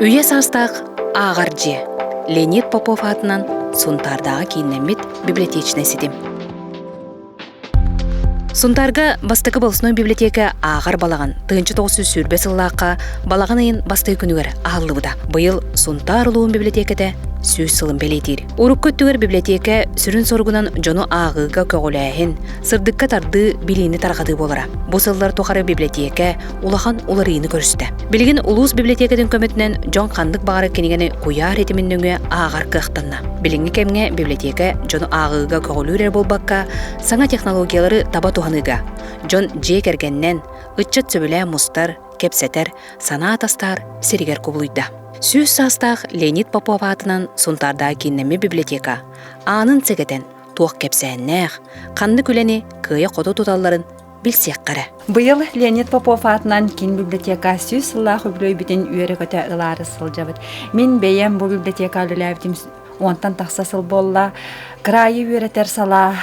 Үйэ саастаах ааҕар дьиэ Леонид Попов аатынан Сунтаардааҕы кииннэммит библиотечнай ситим. Сунтаарга бастакы волосной библиотека ааҕар балаҕан 1920 сыллаахха балаҕан ыйын бастакы күнүгэр аһыллыбыта. Быйыл Сунтаар улууһун библиотеката 100 сылын бэлиэтиир. Урукку өттүгэр библиотека сүрүн соругунан дьону ааҕыыга көҕүлээһин, сырдыкка тардыы, билиини тарҕатыы буолара. Бу сыллар тухары библиотека улахан уларыйыыны көрүстэ. Билигин улуус библиотекатын көмөтүнэн дьон ханнык баҕарар кинигэни куйаар ситимин нөҥүө ааҕар кыахтанна. Билиҥҥи кэмҥэ библиотека дьону ааҕыыга көҕүлүүр эрэ буолбакка, саҥа технологиялары таба туһаныыга, дьон дьиэ кэргэнинэн, ыччат сөбүлээн мустар, кэпсэтэр, санаа атастаһар сиригэр кубулуйда. 100 саастаах Леонид Попов аатынан Сунтаардааҕы кииннэммит библиотека аанын сэгэтэн туох кэпсээннээх, ханнык үлэни кыайа-хото туталларын билсиэххэ эрэ. Быйыл Леонид Попов аатынан киин библиотека 100 сыллаах үбүлүөйбүтүн үөрэ-көтө ылаары сылдьабыт. Мин бэйэм бу библиотека үлэлээбитим уонтан тахса сыл буолла. Кыраайы үөрэтэр салаа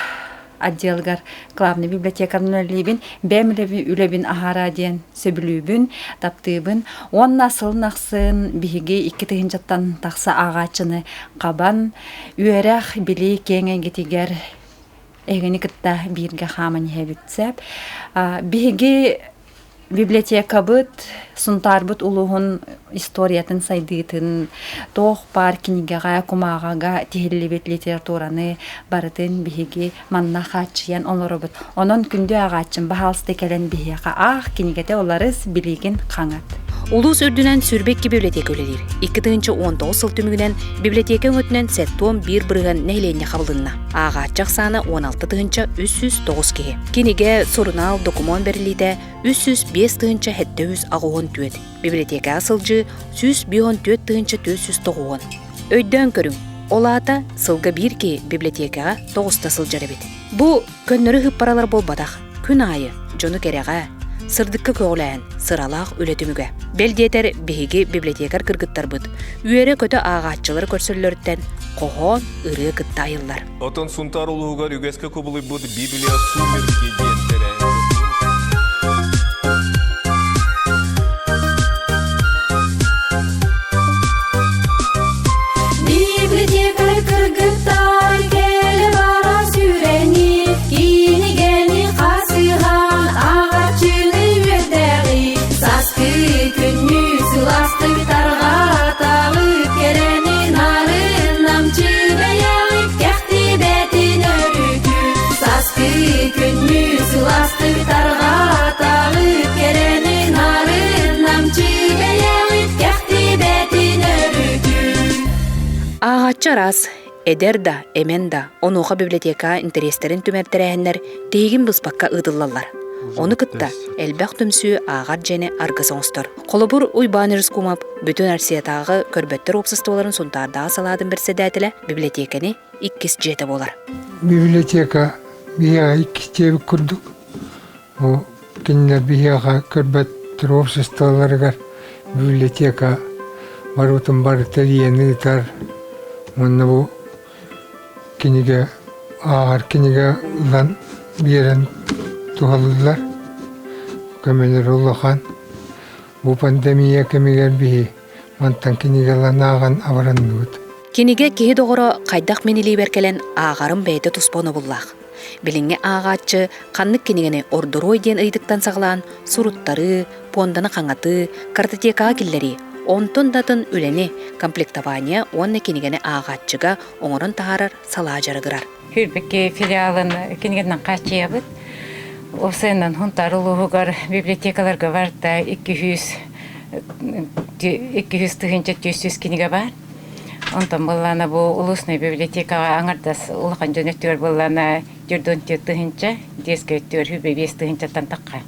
отделыгар главный библиотекарынан үлэлиибин. Бэйэм үлэбин аһара диэн сөбүлүүбүн, таптыыбын. Уонна сылын ахсын биһиги 2 тыһыынчаттан тахса ааҕааччыны хабан, үөрэх, билии киэҥ эйгэтигэр эһигини кытта бииргэ хааман иһэбит сөп. Биһиги библиотекабыт Сунтаарбыт улууһун историятын сайдыытын туох баар кинигэҕэ, кумааҕыга тиһиллибит литератураны барытын биһиги манна хааччыйан олоробут. Онон күндү ааҕааччым, баһаалыста кэлэн биһиэхэ аах, кинигэтэ уларыс, билиигин хаҥат. Улуус үрдүнэн 22 библиотека үлэлиир. 2019 сыл түмүгүнэн библиотека өҥөтүнэн 71% нэһилиэнньэ хабылынна. Ааҕааччы ахсаана 16 309 киһи. Кинигэ, сурунаал, докумуон бэриллиитэ 305 784. Библиотекаҕа сылдьыы 154 490. Өйдөөн көрүҥ, ол аата сылга биир киһи библиотекаҕа тоҕуста сылдьар эбит. Бу көннөрү ыһыппаралар буолбатах. Күн аайы дьону кэрэҕэ, сырдыкка көҕүлээн сыралаах үлэ түмүгэ. Бэл диэтэр, биһиги библиотекарь кыргыттарбыт үөрэ-көтө ааҕааччылары көрсөллөрүттэн хоһоон, ырыа кытта айыллар. Оттон Сунтаар улууһугар үгэскэ кубулуйбут Библия сумерки диэн тэрээһин Библиотекарь кыргыттар кэлэ бара сүүрэни, кинигэни хасыһан ааҕааччыны үөрдэҕи, сааскы күннүү сылаастык тарҕатаҕыт кэрэни нарын намчы бэйэҕит кэхтибэтин өрүтү, сааскы күннүү сылаастык тарҕатаҕыт кэрэни нарын намчы бэйэҕит кэхтибэтин өрүтү. Ааҕааччы араас, эдэр да, эмэн да, онуоха библиотека интэриэстэрин түмэр тэрээһиннэр тиһигин быспакка ыытыллаллар. Ону кытта элбэх түмсүү ааҕар дьиэни аргыс оҥостор. Холобур, Уйбаан Рыскумов бүтүн Россиятааҕы көрбөттөр уопсастыбаларын Сунтаардааҕы салаатын бэрэссэдээтэлэ библиотеканы иккис дьиэтэ буолар. Библиотека биһиэхэ иккис дьиэбит курдук. Бу кинилэр биһиэхэ көрбөттөр уопсастыбаларыгар библиотека барытын бары тэрийэн ыытар уонна бу кинигэ ааҕар кинигэ ылан биэрэн туһалыыллар. Көмөлөрө улахан. Бу пандемия кэмигэр биһи мантан кинигэ ылан ааҕан абыранныбыт. Кинигэ киһи доҕоро хайдах мин илиибэр кэлэн ааҕарым бэйэтэ туспа онобуллаах. Билиҥҥи ааҕааччы ханнык кинигэни ордоруой диэн ыйытыктан саҕалаан суруттарыы, пуонданы хаҥатыы, картотекаҕа киллэрии, онтон да атын үлэни, комплектование уонна кинигэни ааҕааччыга оҥорон таһаарар салаа дьарыгырар. Хүрбэкки филиалын кинигэнэн хааччыйабыт. Уопсайынан Сунтаар улууһугар библиотекаларга барда 200 200 тыһыынча 400 кинигэ баар. Онтон былаана бу улуусный библиотекаҕа аҥардас улахан дьон өттүгэр былаана 44 тыһыынча, детскэй өттүгэр 25 тыһыынчаттан тахха.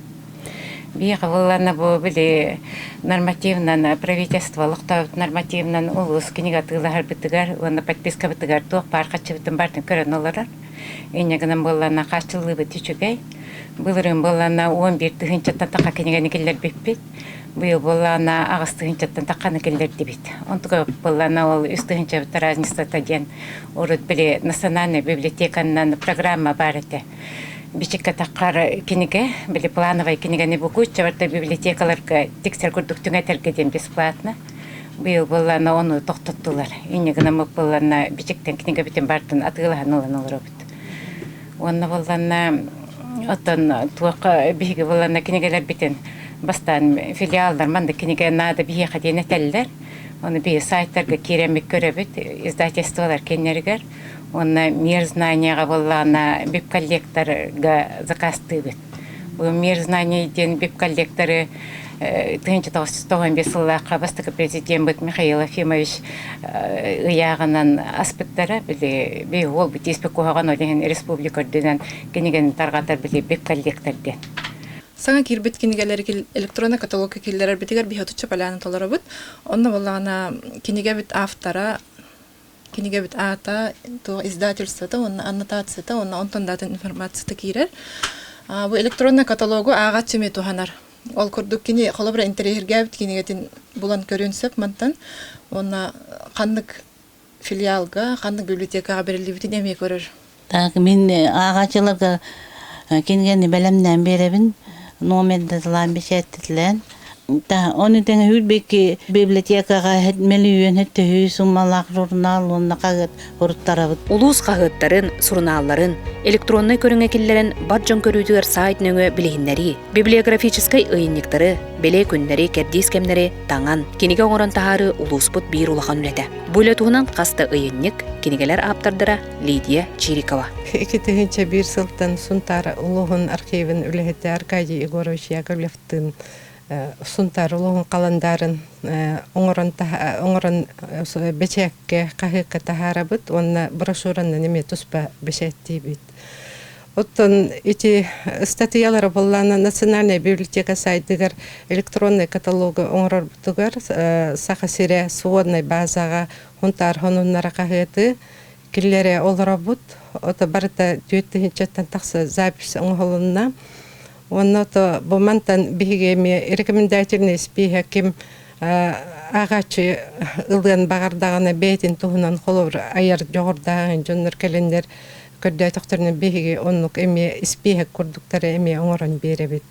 Биһиэхэ былаана бу били нормативынан правительство олохтообут нормативынан улуус кинигэ атыылаһарбытыгар уонна подпискабытыгар туох баар харчыбытын барытын көрөн олорор. Инньэ гынан буоллаана хааччыллыыбыт үчүгэй. Былырыын буоллаана 11 тыһыынчаттан тахха кинигэни киллэрбиппит. Быйыл буоллаана аҕыс тыһыынчаттан тахханы киллэрдибит. Онтука буоллаана ол үс тыһыынчабыт разницата диэн урут били национальная библиотеканан программа баар этэ. Бичиккэ таххар кинигэ, били плановай кинигэни букучча барыта библиотекаларга тиксэр курдук түҥэтэргэ диэн бесплатно. Быйыл буоллаана ону тохтоттулар. Инньэ гынаммыт буоллаана бичиктэн кинигэбитин бартын атыылаһан ылан олоробут. Уонна буоллаана оттон туохха биһиги буоллаана кинигэлэрбитин бастаан филиаллар маннык кинигэ наада биһиэхэ диэн этэллэр. Ону биһи сайтарга киирэммит көрөбүт издательстволар кэннэригэр. Уонна Мир знанияҕа буоллаҕына веб-коллекторга заказтыыбыт. Бу Мир знаний диэн веб-коллекторы 1995 сыллаахха бастакы президеммит Михаил Ефимович ыйааҕынан аспыттара. Били биһи уолбут тииспит куһаҕан ол иһин республика үрдүнэн кинигэни тарҕатар били веб-коллектор диэн. Саҥа киирбит кинигэлэри электроннай каталогка киллэрэрбитигэр биһи отучча поляны толоробут. Онно буоллаҕына кинигэбит автора кинигэбит аата, туох издательствота уонна аннотацията уонна онтон да атын информацията киирэр. Бу электроннай каталогу ааҕааччы эмиэ туһанар. Ол курдук кини холобура интэриэһиргээбит кинигэтин булан көрүөн сөп мантан уонна ханнык филиалга, ханнык библиотекаҕа бэриллибитин эмиэ көрөр. Так, мин ааҕааччыларга кинигэни бэлэмнээн биэрэбин, номердатылаан бэчээттэтилээн. Та, оны тэҥэ Хүрбэки библиотекаҕа мөлүйүөн төһүү суммалаах журнал уонна хаһыат уруттарабыт. Улуус хаһыаттарын, сурунаалларын электроннай көрүҥэ киллэрэн бар дьон көрүүтүгэр саайт нөҥүө билиһиннэрии, библиографическай ыйынньыктары, бэлиэ күннэри, кэрдиис кэмнэри таҥан, кинигэ оҥорон таһаарыы улууспут биир улахан үлэтэ. Бу үлэ туһунан хас да ыйынньык, кинигэлэр ааптардара Лидия Чирикова. 2001 сылтан Сунтаар улууһун архивын үлэһитэ Аркадий Егорович Яковлевтыын Сунтаар улууһун халандаарын оҥорон оҥорон бэчээккэ хаһыакка таһаарабыт уонна брошюранан эмиэ туспа бэчээттиибит. Оттон ити ыстатыйалара буоллаана Национальная библиотека сайтыгар электроннай каталогы оҥорорбутугар Саха сирэ своднай базаҕа Хунтаар хонуннара хаһыаты киллэрэ олоробут. Ото барыта 4 тыһыынчаттан тахса запись оҥоһулунна. Уонна ото бу мантан биһиги эмиэ рекомендательный спиһэ ким ааҕааччы ылыан баҕардаҕына бэйэтин туһунан холобур айар дьоҕурдааҕын дьоннор кэлэннэр көрдөөтөхтөрүнэ биһиги оннук эмиэ испииһэк курдуктары эмиэ оҥорон биэрэбит.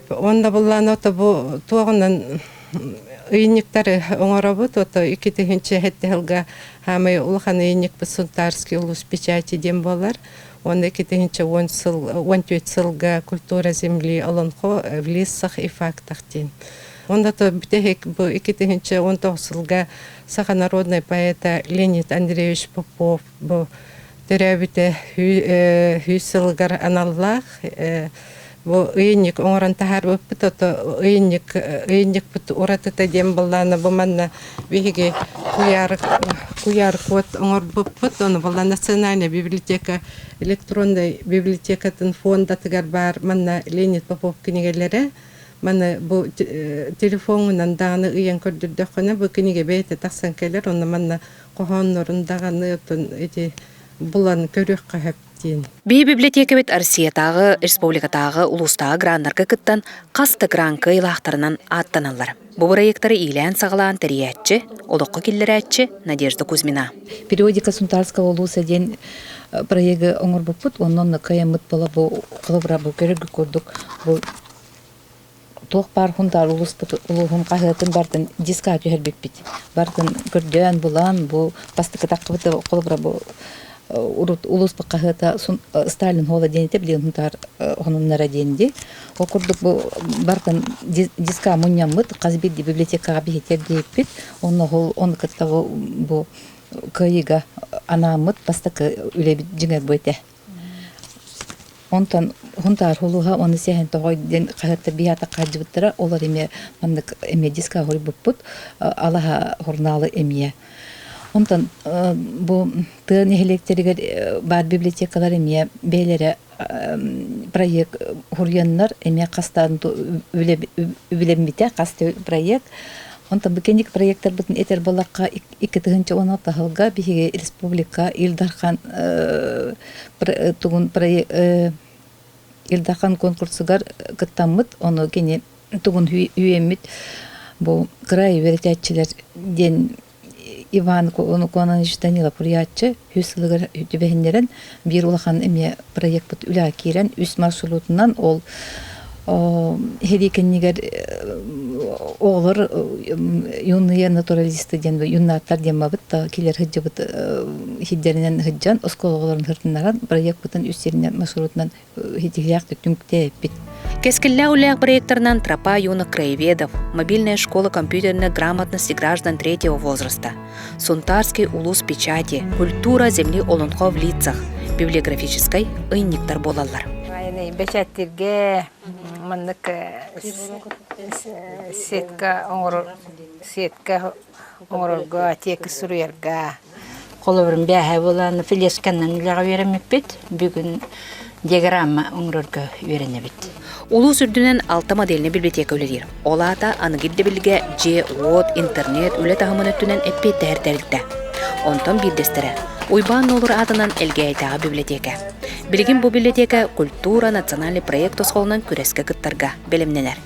Уонна буллаан ото бу туоҕунан ыйынньыктары оҥоробут. Ото 2007 сылга хаамай улахан ыйынньыкпыт Сунтарский улус печати диэн буолар. Уонна 2010 сыл 14 сылга культура земли Олонхо в лицах и фактах диэн. Онда то бүтэһик бу 2019 сылга саха народной поэта Леонид Андреевич Попов бу төрөөбүтэ сүүс сылыгар аналлаах бу ыйынньык оҥорон таһаарбыппыт ото ыйынньык ыйынньыкпыт уратыта диэн буоллаана бу манна биһиги куйаар куйаар код оҥорбуппут ону буолла национальная библиотека электроннай библиотекатын фондатыгар баар манна Леонид Попов кинигэлэрэ маны бу телефоҥҥунан даҕаны ыйан көрдөрдөххүнэ бу кинигэ бэйэтэ тахсан кэлэр онно манна хоһооннорун даҕаны оттон ити булан көрүөххэ сөп диэн. Биһи библиотекабыт Россиятааҕы, республикатааҕы, улуустааҕы граннарга кыттан хас да гран кыайыылаахтарынан ааттаналлар. Бу бырайыактары иилээн-саҕалаан тэрийээччи, олоххо киллэрээччи Надежда Кузьмина. Периодика Сунтарского улуса диэн проегы оҥорбуппут, онон кыайаммыт буола бу холобура бу көрөргүт курдук бу туох баар Хунтаар улууспут улууһун хаһыатын бартын дискаҕа түһэрбиппит. Бартын көрдөөн булан бу бастакы таххыбыт холобура бу урут улууспут хаһыата Сталин хола диэн этэ билигин Хунтаар хонуннара диэн дии. Ол курдук бу бартын диска мунньаммыт хас биирдии библиотекаҕа биһитэр диэппит. Онно ол ону кытта бу кыайыыга анааммыт бастакы үлэбит дьиҥэр бу этэ. Онтон Хунтаар улууһа уонна Сэһэн Тоҕой диэн хаһыаттар биһи атахха сылдьыбыттара. Олор эмиэ маннык эмиэ дискаҕа суруйбуппут. Алаһа сурунаалы эмиэ. Онтон бу тыа нэһилиэктэригэр баар библиотекалар эмиэ бэйэлэрэ проект суруйаннар эмиэ хастаан үбүлэммитэ хас да проект. Онтон бу кэнники проектарбытын этэр буоллахха 2016 сылга биһиги республика Ил Дархан тугун Ил Дархан конкурсугар кыттаммыт, ону кини тугун үөммүт бу кыраайы үөрэтээччилэр диэн Иван Кононович Данилов уруйааччы үс сылыгар түбэһиннэрэн биир улахан эмиэ проекпыт үлэҕэ киирэн үс маршрутунан ол. Сэрии кэннигэр оҕолор юные натуралисты диэн юннаттар диэн бабыт да килэр сылдьыбыт сирдэринэн сылдьан оскуола оҕолорун сырытыннаран проекпытын үс сиринэн маршрутунан ситиһиилээх түмүктээбиппит. Кэскиллээх үлээх проектарынан «Тропа юных краеведов», «Мобильная школа компьютерной грамотности граждан третьего возраста», «Сунтарский улус печати», «Культура земли Олонхо в лицах» библиографическай ыйынньыктар буолаллар. Бэчээттиргэ маннык сетка оҥорор сетка оҥорорго тиэкис суруйарга Холобурун бээһэ буолан флешканан үлэҕэ үөрэммиппит. Бүгүн диаграмма оҥорорго үөрэнэбит. Улуус үрдүнэн алта модельнай библиотека үлэлиир. Ол аата аныгы ирдэбилгэ дьиэ-уот, интернет, үлэ таһымын өттүнэн эппиэттэһэр тэрилтэ. Онтон биирдэстэрэ Уйбаан Нуолур аатынан Элгээйитээҕи библиотека. Билигин бу библиотека «Культура» национальный проект тосхолунан күрэскэ кыттарга бэлэмнэнэр.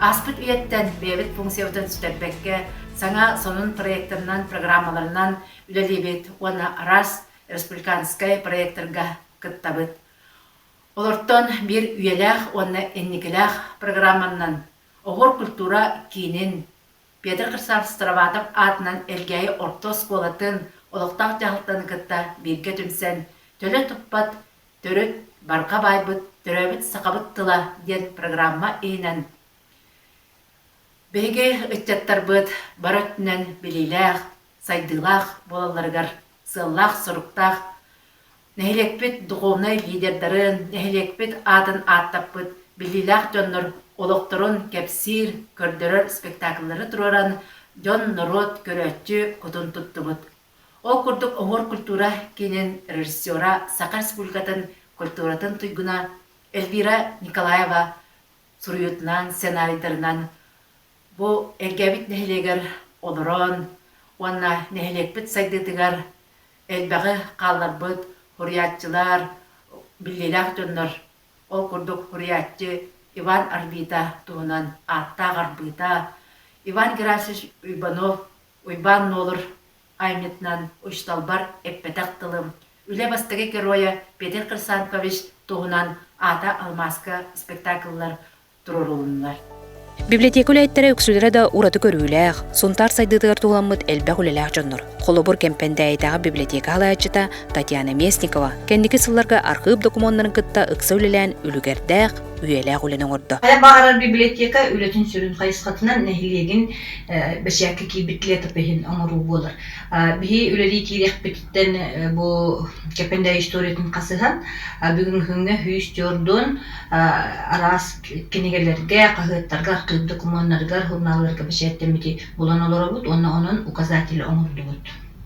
Ааспыт үйэттэн бэйэбит функциябытын сүтэрбэккэ, саҥа сонун проектарынан, программаларынан үлэлиибит уонна араас республиканскай проектарга кыттабыт. Олортон биир үйэлээх уонна инникилээх программаннан Оһуор культура киинин Петр Хрисанф Староватов аатынан Элгээйи орто оскуолатын олохтоох дьаһалтаны кытта бииргэ түмсэн, төлө туппат төрүт барҕа баайбыт төрөөбүт сахабыт тыла диэн программа иһинэн биһиги ыччаттарбыт бары өттүнэн билиилээх, сайдыылаах буолалларыгар сыаллаах-соруктаах нэһилиэкпит духовнай лидердарын, нэһилиэкпит аатын ааттаппыт биллиилээх дьоннор олохторун кэпсиир, көрдөрөр спектакллары туруоран дьон-норуот көрөөччү кутун туттубут. Ол курдук Оһуор культура киинин режиссера, Саха Республикатын культуратын туйгуна Эльвира Николаева суруйуутунан, сценарийдарынан бу Элгээбит нэһилиэгэр олорон уонна нэһилиэкпит сайдыытыгар элбэҕи хаалларбыт суруйааччылар, биллиилээх дьоннор, ол курдук суруйааччы Иван Арбита туһунан ааттаах Арбыта, Иван Герасимович Уйбанов Уйбаан Нуолур айымньытынан учууталбар эппэтэх тылым, үлэ бастакы геройа Петр Хрисанфович туһунан аата алмааска спектакллар туруорулуннулар. Библиотека үлэһиттэрэ үксүлэрэ да ураты көрүүлээх, Сунтаар сайдыытыгар туһуламмыт элбэх үлэлээх дьоннор. Холобур, Кэмпэндээйитээҕи библиотека салайааччыта Татьяна Местникова кэнники сылларга архыып докумуоннарын кытта ыкса үлэлээн үлүгэрдээх, үйэлээх үлэни оҥордо. Хайа баҕарар библиотека үлэтин сүрүн хайысхатынан нэһилиэгин бэчээккэ киирбит летопиһин оҥоруу буолар. Биһи үлэлии киириэхпититтэн бу Кэпэндэ историятын хасыһан, бүгүҥҥү күҥҥэ 104 араас кинигэлэргэ, хаһыаттарга, архыып докумуоннарыгар, журналларга бэчээттэммити булан олоробут уонна онон указатель оҥордубут.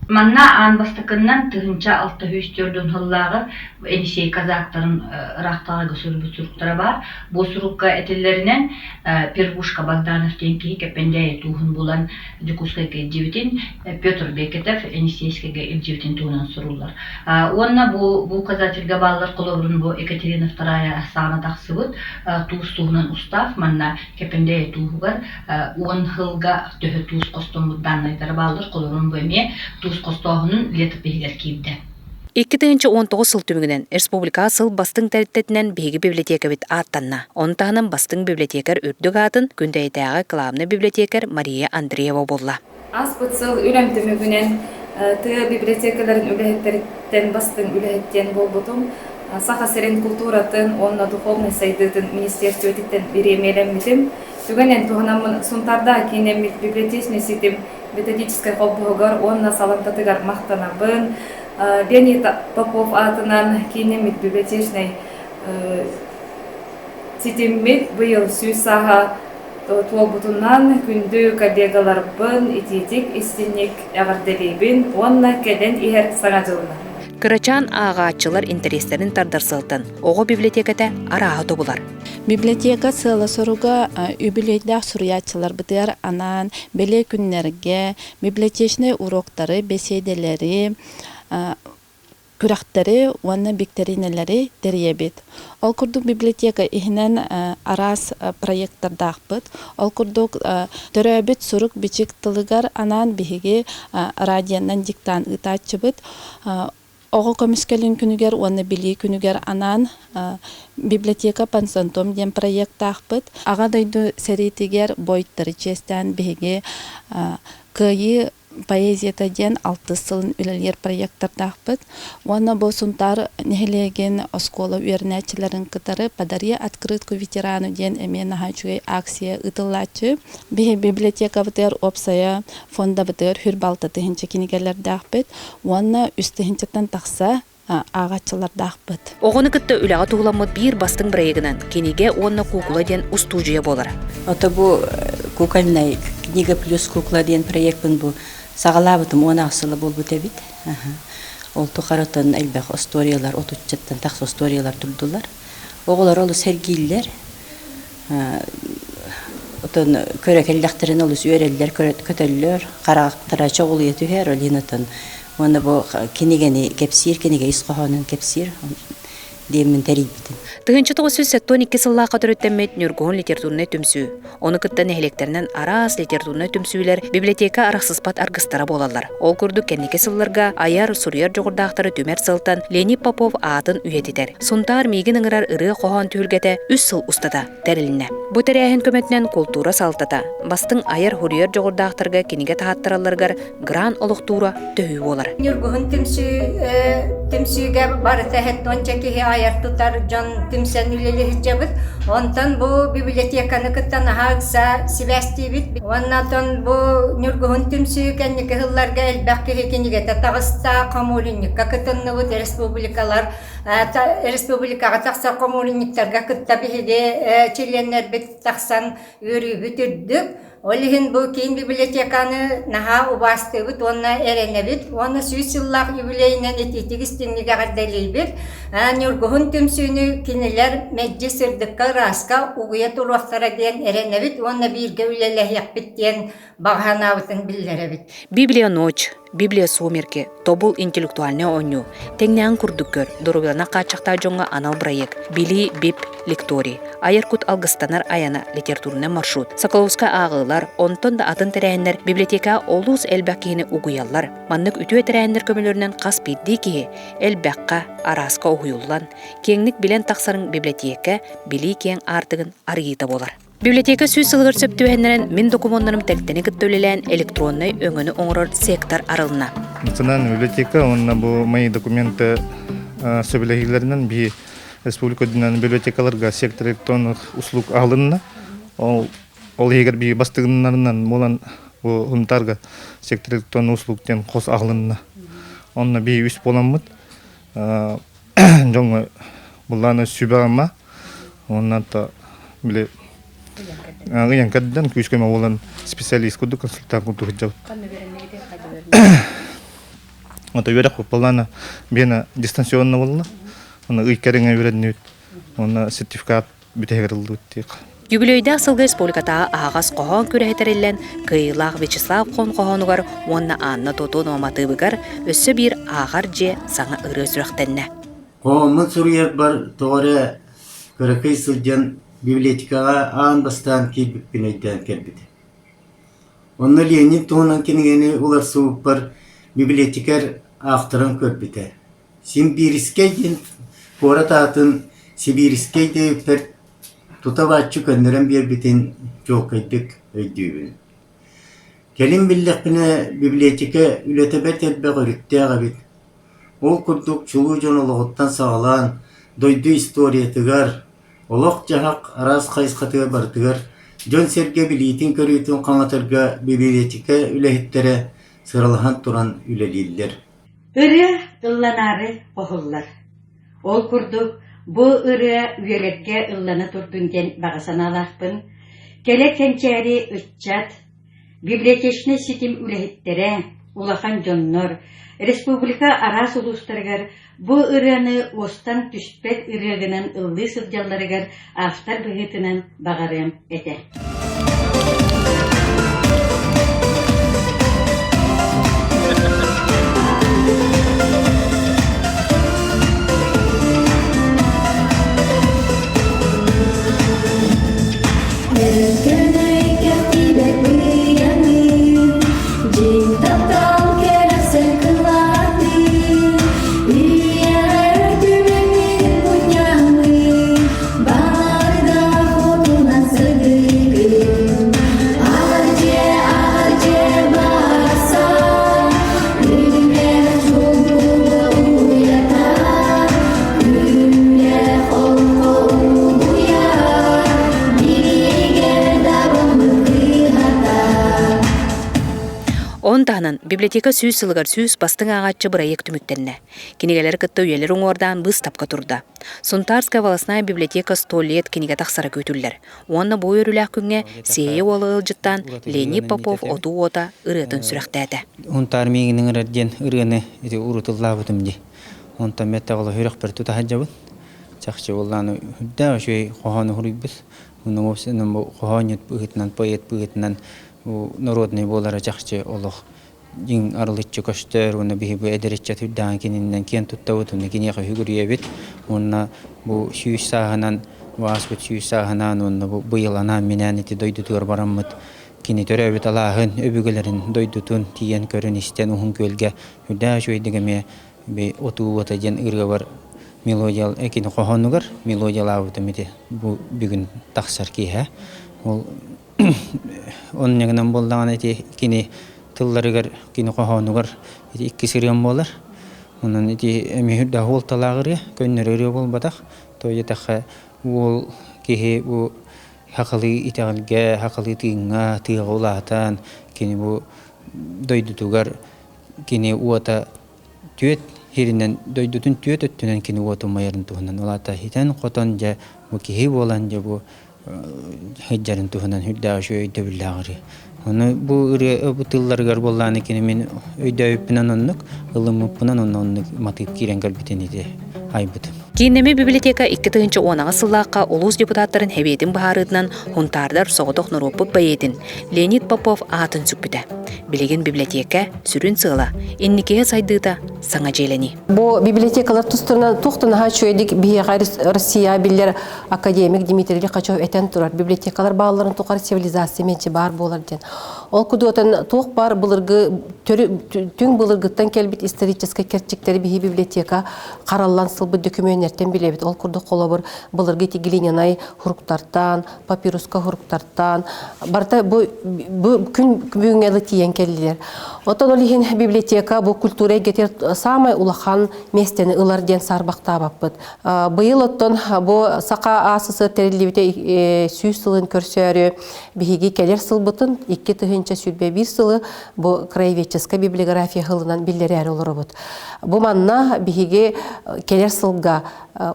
Манна аан бастакыннан 1604 сыллааҕы Енисей казактарын ыраахтааҕыга суруйбут суруктара баар. Бу сурукка этиллэринэн Первушка Богданов диэн киһи Кэппэндээйи тууһун булан Дьокуускайга илдьибитин, Петр Бекетов Енисейскэйгэ илдьибитин туһунан суруллар. Уонна бу бу указательга бааллар холобурун бу Екатерина Вторая саҕана тахсыбыт туус туһунан устав манна Кэппэндээйи тууһугар 10 сылга төһө туус хостоммут дааннайдара бааллар, холобурун бу эмиэ туус хостооһунун летопиһигэр киирдэ. 2019 сыл түмүгүнэн республикаҕа сыл бастыҥ тэрилтэтинэн биһиги библиотекабыт ааттанна. Ону таһынан бастыҥ библиотекарь үрдүк аатын Күндэйэтээҕи кылаабынай библиотекарь Мария Андреева булла. Ааспыт сыл үлэм түмүгүнэн тыа библиотекаларын үлэһиттэриттэн бастыҥ үлэһит диэн буолбутум. Саха сирин култууратын уонна духовнай сайдыытын министиэристибэтиттэн бириэмийэлэммитим. Түгэнэн туһанаммын Сунтаардаах киинэммит библиотечнай ситим методическай холбоһугар уонна саламтатыгар махтанабын. Леонид Попов аатынан киинэммит библиотечнай ситиммит быйыл 100 сааһа туолбутунан күндү коллегаларбын итиитик истинник эҕэрдэлиибин уонна кэлэн иһэр Саҥа дьылынан. Кырачаан ааҕааччылар интэриэстэрин тардар сыалтан оҕо библиотеката арааһы тобулар. Библиотека сыала-соруга үбүлүөйдээх суруйааччыларбытыгар анаан бэлиэ күннэргэ библиотечнай уроктары, бэсиэдэлэри, күрэхтэри уонна биктэриинэлэри тэрийэбит. Ол курдук библиотека иһинэн араас проекттардаахпыт. Ол курдук төрөөбүт сурук-бичик тылыгар анаан биһиги радионан диктант ыытааччыбыт. Оҕо көмүскэлин күнүгэр уонна билии күнүгэр анаан библиотека Пансантом диэн проектаахпыт. Аҕа дойду сэриитигэр бойдары чиэстээн биһиги Кыайыы поэзията диэн алтыс сылын үлэлиир проектардаахпыт. Уонна бу Сунтаар нэһилиэгин оскуола үөрэнээччилэрин кытары «Подари открытку ветерану» диэн эмиэ наһаа үчүгэй акция ыытыллааччы. Биһи библиотекабытыгар уопсайа фондабытыгар хүр балта тыһыынча кинигэлэрдээхпит уонна үс тыһыынчаттан тахса ааҕааччылардаахпыт. Оҕону кытта үлэҕэ туһуламмыт биир бастыҥ бырайыгынан кинигэ уонна куукула диэн устуудьуйа буолар. Ото бу кукольнай книга плюс кукла диэн проекпын бу саҕалаабытым 16 сыла буолбут эбит. Ол тухарытын элбэх остуоруйалар, отуччаттан тахса остуоруйалар турдулар. Оҕолор олус сэргииллэр. Отон көрө кэллэхтэринэ олус үөрэллэр, көтөллөр, харахтара чоҕулуйа түһэр, ол иһин отон уонна бу кинигэни кэпсиир, кинигэ ис хоһоонун кэпсиир диэммин тэрийбитим. 1972 сыллаахха төрүттэммит Ньургуһун литературнай түмсүү. Ону кытта нэһилиэктэринэн араас литературнай түмсүүлэр библиотека арахсыспат аргыстара буолаллар. Ол курдук кэнники сылларга айар, суруйар дьоҕурдаахтары түмэр сылтан Леонид Попов аатын үйэтитэр. Сунтаар миигин ыҥырар ырыа-хоһоон түһүлгэтэ үс сыл устата тэрилиннэ. Бу тэрээһин көмөтүнэн култуура салалтата бастыҥ айар-суруйар дьоҕурдаахтарга кинигэ таһааттаралларыгар грант олохтуура төһүү буолар. Ньургуһун түмсүү түмсүүгэ барыта уонча киһи айар-тутар дьон түмсэн үлэлэһиджэбит. Онтон бу библиотеканы кытта наһаа ыкса сибээстиибит. Уонна отон бу Ньургуһун түмсүү кэнники сылларга элбэх киһи кинигэтэ таҕыста, хомуурунньукка кытынныбыт, республикалар республикаҕа тахсар хомуурунньуктарга кытта биһиги чилиэннэрбит тахсан үөрүүбүт үрдүк. Ол иһин бу киин библиотеканы наһаа убаастыыбыт уонна эрэнэбит уонна 100 сыллаах юбилейынан итиитик истиҥник эҕэрдэлиибит. Ньургуһун түмсүүнү кинилэр мэлдьи сырдыкка ырааска угуйа туруохтара диэн эрэнэбит уонна бииргэ үлэлэһиэхпит диэн баҕа санаабытын биллэрэбит. Библия ночь, Библия сумерки, тобул интеллектуальнай оонньуу, тэҥнээн курдук көр, доруобуйаланар хааччахтаах дьоҥҥо анал бырайыак, Билии, бип, лекторий, айар кут алгыстанар айана, литературнай маршрут, Соколовскай ааҕыылар, онтон да атын тэрээһиннэр библиотека олус элбэх киһини угуйаллар. Маннык үтүө тэрээһиннэр көмөлөрүнэн хас биирдии киһи элбэххэ, арааска уһуйуллан, киэҥник билэн тахсарын библиотека билии киэҥ аартыгын арыйыыта буолар. Библиотека сүүс сылыгар сөп түбэһиннэрэн мин докумуоннарым тэрилтэни кытта үлэлээн электроннай өҥөнү оҥорор сектор арылынна. Национальная библиотека уонна бу мои документы сөбүлэһиилэринэн биһи республика үрдүнэн библиотекаларга сектор электронных услуг аһылынна. Ол ол иһигэр биһи бастыгыннарынан буолан бу Хунтарга сектор электронных услуг диэн хос аһылынна. Онно биһи үс буоламмыт дьоҥҥо буллааны сүбэ-ама уонна то били ыйан кэрдэн күүс-көмө буолан специалист курдук консультант курдук сылдьабыт. Ото үөрэх буоллаана биэнэ дистанционно буолла. Оны ый кэриҥэ үөрэннибит. Уонна сертификат бүтэһигэр ыллыбыт диэх. Үбүлүөйдээх сылга республикатааҕы аһаҕас хоһоон күрэһэ тэриллэн, кыайыылаах Вячеслав Хон хоһоонугар уонна Анна Тотонова матыыбыгар өссө биир ааҕар дьиэ саҥа ырыа сүрэхтэннэ. Хоһооммун суруйарбар тоҕо эрэ кыракый сылдьан библиотекаҕа аан бастаан киирбиппин өйдөөн кэлбитим. Онно Ленин туһунан кинигэни уларсыбыппар библиотекарь аахтаран көрбүтэ. Симбирскэй диэн куорат аатын Сибиирскэй диэбиппэр тута бааччы көннөрөн биэрбитин чуолкайдык өйдүүбүн. Кэлин биллэхпинэ, библиотека үлэтэ бэрт элбэх өрүттээх эбит. Ол курдук чулуу дьон олоҕуттан саҕалаан дойду историятыгар, олох-дьаһах араас хайысхатыгар барытыгар дьон-сэргэ билиитин-көрүүтүн хаҥатарга библиотека үлэһиттэрэ сыралаһан туран үлэлииллэр. Ырыа ылланаары хоһуллар. Ол курдук, бу ырыа үйэлэргэ ыллана турдун диэн баҕа санаалаахпын. Кэлэр кэнчээри ыччат, библиотечнай ситим үлэһиттэрэ, улахан дьоннор, республика араас улуустарыгар бу ырыаны уостан түспэт ырыа гынан ыллыы сылдьалларыгар автор быһыытынан баҕарыам этэ. Дьиҥ таптал кэрэхсэл кылаатын. Библиотека сүүс сылыгар сүүс бастыҥ ааҕааччы бырайыак түмүктэннэ. Кинигэлэри кытта үйэлэр уҥуордаан быыстапка турда. Сунтарская волостная библиотека сто лет кинигэ тахсара күүтүллэр. Уонна бу үөрүүлээх күҥҥэ Сиэйэ уола ыалдьыттаан Леонид Попов Отуу уота ырыатын сүрэхтээтэ. Унтаар миигин ыҥырар диэн ырыаны ити урутуллаабытым дии. Онтон бэттэҕ олох үрөхпөр тута сылдьабын. Чахчы буоллааны үрдээх үчүгэй хоһоону суруйбут. Хоһоонньут быһыытынан, поэт быһыытынан народный буолара чахчы олох дьиҥ арылыччы көстөр уонна биһи бу эдэр ыччат үрдэҕин кининэн киэн туттабыт уонна киниэхэ үгүрүйэбит уонна бу сүүс сааһынан ааспыт сүүс сааһынаан уонна бу быйыл анаан-минээн ити дойдутугар бараммыт кини төрөөбүт алааһын өбүгэлэрин дойдутун тиийэн көрөн истэн Уһун Күөлгэ үрдээх үчүгэйдик эмиэ отуу уота диэн ырыабар мелодия кини хоһоонугар мелодиялаабытым ити бу бүгүн тахсар киэһэ ол онньугунан буоллаҕына ити кини тылларыгар кини хоһоонугар ити иккис ырыам буолар онон ити эмиэ үрдээх уолталаах ырыа көннөрү ырыа буолбатах то диэтэххэ уол киһи бу хахалыы итэҕэлгэ хахалыы тыыҥҥа тыаҕа улаатан кини бу дойдутугар кини уота түөт сиринэн дойдутун түөт өттүнэн кини уотун майарын туһунан ол аата ситэн-хотон дьэ бу киһи буолан дьэ бу сылдьарын туһунан сүрдээх үчүгэй өйдөбүллээх ырыа. Ону бу ырыа бу тылларыгар буоллаҕына кини мин өйдөөбүппүнэн оннук, ылыммыппынан онно оннук матыып киирэн кэлбитин ити айбытым. Кииннэммит библиотека 2018 сыллаахха улуус депутаттарын Сэбиэтин быһаарыытынан Һунтаардар соҕотох норуоппут поэтин Леонид Попов аатын сүкпүтэ. Билигин библиотека сүрүн сыала инникигэ сайдыыта саҥа дьиэлэнии. Бу библиотекалар тустарынан туох да наһаа үчүгэйдик биһиэхэ Россия биллэр академик Дмитрий Лихачев этэн турар. Библиотекалар баалларын тухары цивилизация мэлдьи баар буолар диэн. Ол кудуотан туох баар былыргы түҥ былыргыттан кэлбит историческай кэрчиктэри биһи библиотека хараллан сылбыт дөкүмүөннэртэн билэбит. Ол курдук холобур былыргы ити глинянай хуруктартан, папируска хуруктартан барыта бу, бу күн бүгүҥҥэ тиийэн кэллилэр. Оттон ол иһин библиотека бу культура эйгэтигэр саамай улахан миэстэни ылар диэн саарбахтаабаппыт. Быйыл оттон бу Саха АССР тэриллибитэ сүүс сылын көрсөөрү биһиги кэлэр сылбытын 2021 сылы бу краеведческай библиография сылынан биллэрээри олоробут. Бу манна биһиги кэлэр сылга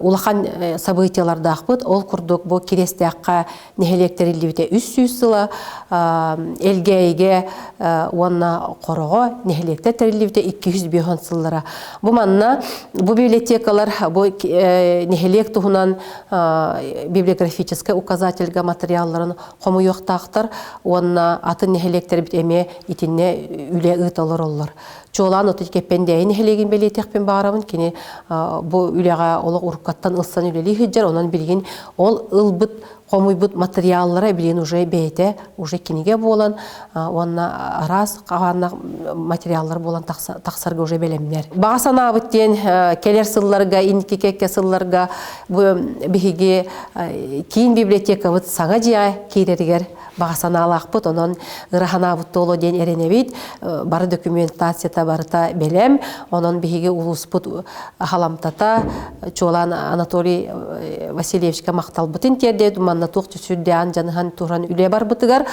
улахан событиялардаахпыт. Ол курдук бу Кириэстээххэ нэһилиэк тэриллибитэ 300 сыла, Элгээйигэ уонна Хороҕо нэһилиэктэр тэриллибитэ 250 сыллара. Бу манна бу библиотекалар бу нэһилиэк туһунан библиографическай указательга материалларын хомуйуохтаахтар уонна атын нэһилиэктэрбит эмиэ итиннэ үлэ ыыта олороллор. Чуолаан отут Кэппэндээйи нэһилиэгин бэлиэтиэхпин баҕарабын. Кини бу үлэҕэ олох уруккаттан ылсан үлэлии сылдьар. Онон билигин ол ылбыт хомуйбут материаллара билигин уже бэйэтэ уже кинигэ буолан уонна араас хааннах материаллар буолан тахсарга уже бэлэмнэр. Баҕа санаабыт диэн кэлэр сылларга, инники кэккэ сылларга бу биһиги киин библиотекабыт саҥа дьиэҕэ киирэригэр баҕа санаалаахпыт, онон ыра санаабыт туолуо диэн эрэнэбит. Бары документацията барыта бэлэм. Онон биһиги улууспут халамтата чуолаан Анатолий Васильевичка махталбытын тиэрдэбит. Манна туох сүрдээн дьаныһан туран үлэ барбытыгар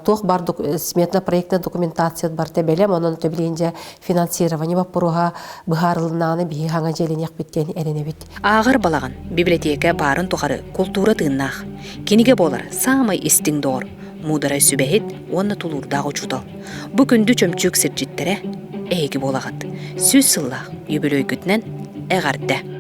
туох бар сметно-проектная документация барыта бэлэм. Онон төбилиин дьэ финансирование боппуруоһа быһаарылыннаҕына биһи хаҥа дьиэлэниэхпит диэн эрэнэбит. Ааҕар балаҕан, библиотека баарын тухары култуура тыыннаах. Кинигэ буолар саамай истиҥ доҕор, муударай сүбэһит уонна тулуурдаах учуутал. Бу күндү чөмчүүк сирдьиттэрэ эһиги буолаҕыт. Сүүс сыллаах юбилейгүтүнэн эҕэрдэ!